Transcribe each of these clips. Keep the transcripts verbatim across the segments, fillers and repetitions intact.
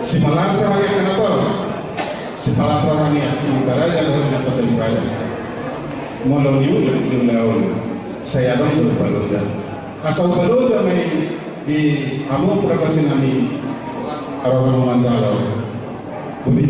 Sipalas roha ni angka na torop, sipalas roha ni angka na raja dohot na pasahipada. Molo niula di ulaon, sai adong do paloja. Asa hupaloja ma i di hamu pargonsi nami, ro hamu manjalo. Boti.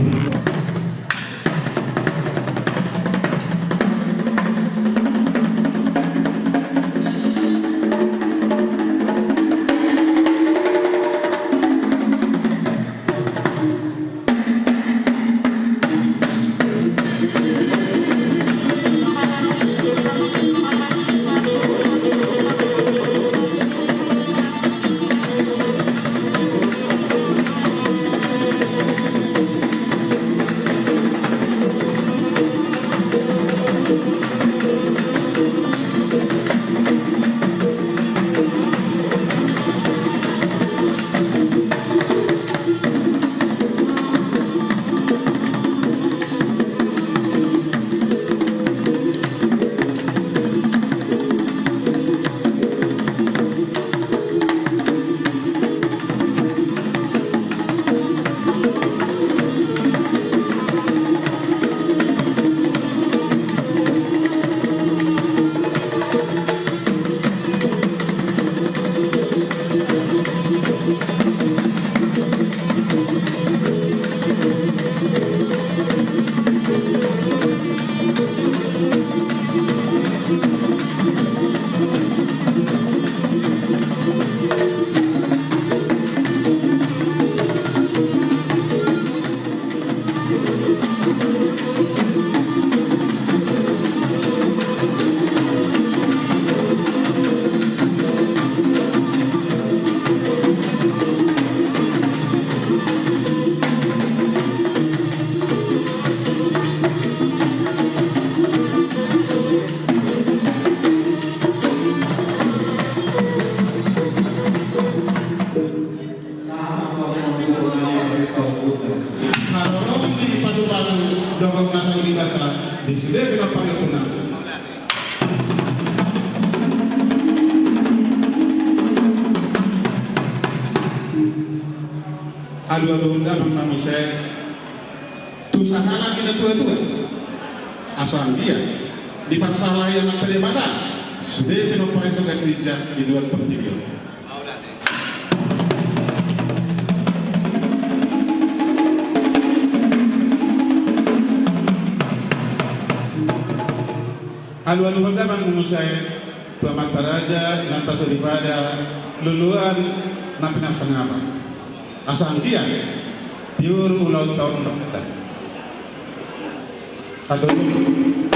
Haroro ni pasupasu dohot na saur ni basa di sude pinompar ni ompunami. Alualuhon damang ma muse tu sahala ni natuatua. Asa anggiat diparsahalahi Amanta Debata sude pinompar ni Toga Sitinjak di luat portibi on. Alualuhon damang muse tu amanta raja, inanta soripada, loloan na pinarsangapan. Asa anggiat tiur ulaonta on rap. Adong.